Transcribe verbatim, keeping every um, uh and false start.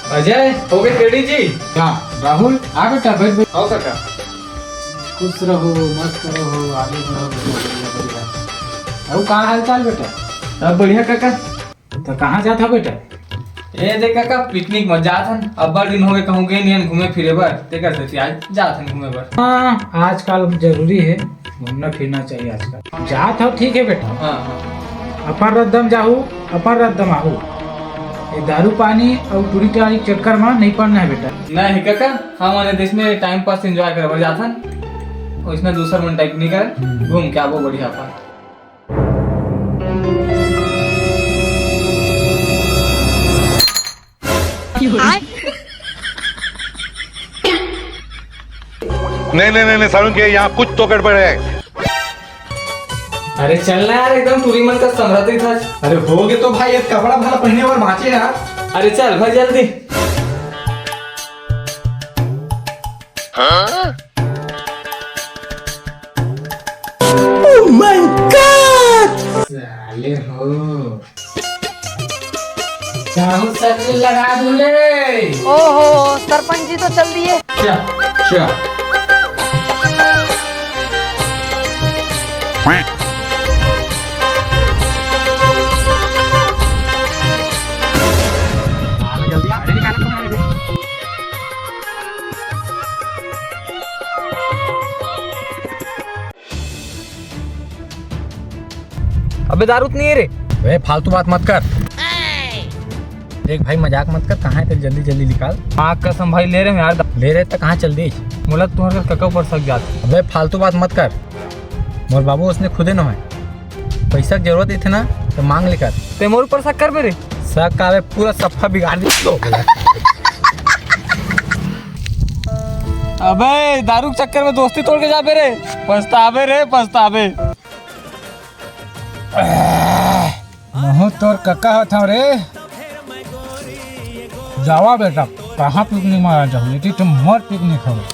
अजय, हो गए रेडी जी? का राहुल, आ बेटा, बैठ, बैठ। आओ काका। खुश रहो, मस्त रहो, आगे बढ़ो बेटा, बढ़िया, बढ़िया। अउ का हाल चाल बेटा? सब बढ़िया काका। तो कहाँ जात हो बेटा? ए दे काका, पिकनिक में जात हन। अब्बड़ दिन हो गए कहूँ गए नहीं हन घूमे फिरे बर, तेकर सेती आज जात हन घूमे बर। हाँ, आजकल जरूरी है, घूमना फिरना चाहिए आजकल। जात हो ठीक है बेटा, हाँ, हाँ। अपन रद्दम जाहू, अपन रद्दम आहू। ये दारू पानी और टूरी टारी के चक्कर में नहीं पड़ना है बेटा। नहीं काका, हम आने देश में टाइम पास एंजॉय करे बर जात हन, वैसने दूसर मन टाइप नहीं कर, हम्म। घूम के आबो बढ़िया अपन। नहीं, नहीं, नहीं, नहीं, सारुण के यहाँ कुछ तो गड़बड़ है। अरे चल ना यार, एकदम टूरी मन का संभरात ही था। अरे हो गए तो भाई, एक कपड़ा भला पहने और बाँचे यार। अरे चल भाई जल्दी। Oh my God! साले हो। साहू सर लगा दूले। ओहो, सरपंच जी तो चल दिए। क्या? क्या? अबे दारू तो नहीं है रे। ए, फालतू बात मत कर। देख भाई, मजाक मत कर, कहाँ है तेरे, जल्दी जल्दी निकाल। माँ कसम भाई, ले रहे हैं यार। ले रहे तो कहाँ चल दी? मोला तुम्हारे कका ऊपर शक जात। अबे फालतू बात मत कर, मोर बाबू उसने खुदे न है। पैसा के जरूरत ही थे ना, तो मांग लेकर। ते मोर ऊपर शक कर बे रे। शक का बे, पूरा सफा बिगाड़ दी। अबे दारू के चक्कर में दोस्ती तोड़ के जाबे रे, पछताबे रे, पछताबे। महूँ तोर कका होत हँव रे। जावा बेटा, कहाँ पिकनिक मारा जाहू? एती तो मोर पिकनिक हवे।